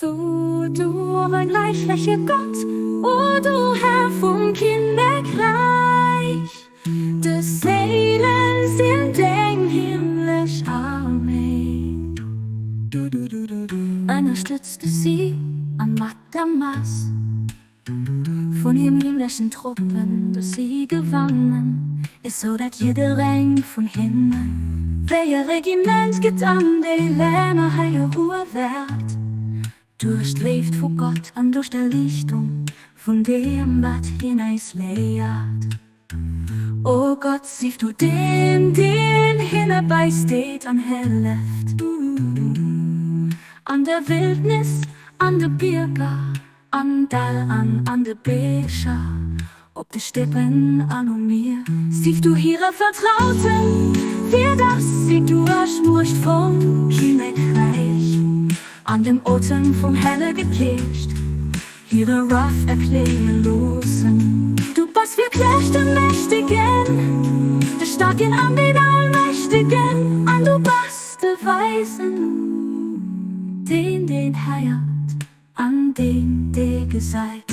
O du onvergläichleche Gott, o du Här vum Kinnekräich, de Séilen sinn deng himmlesch Arméi. Ënnerstëtz du si an mat der Mass. Vun him himmleschen Truppen, dass si gewannen, esou dat jiddereng vun hinnen wéi e Regiment gëtt an déi Länner hei eruer wäert, duerch d'Léift vu Gott an duerch d'Erliichtung vun deem, wat hien eis léiert. O Gott, sief du deen, deen hinne beisteet an hëlleft, an der Wildnis, an de Bierger. Am Dall an an de Beecher, op de Steppen an um Mier. Sief du hire Vertrauten, fir dass si duerch d'Muecht vum Kinnekräich an dem Otem vum Hellege Geescht hire Ruff erklénge loossen. Du bass wierklech de Mächtegen, de Staarken an den Allmächtegen, an du bass de Weisen, deen, deen héiert. An deen dee gesäit.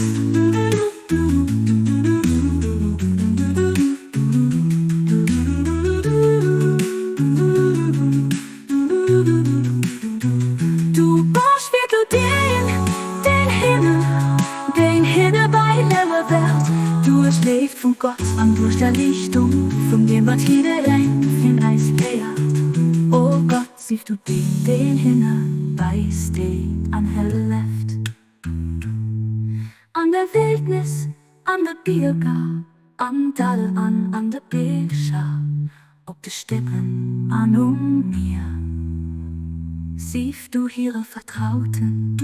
Du bass wierklech deen, deen hinne, deen hinne bäilewe wäert, duerch d'Léift vu Gott an duerch d'Erliichtung vun deem, wat jiddereng vun eis léiert. O Gott. Sief du deen, deen hinne beisteet an hëlleft. An der Wildnis, an de Bierger, am Dall an an de Beecher, op de Steppen an um Mier. Sief du hire Vertrauten.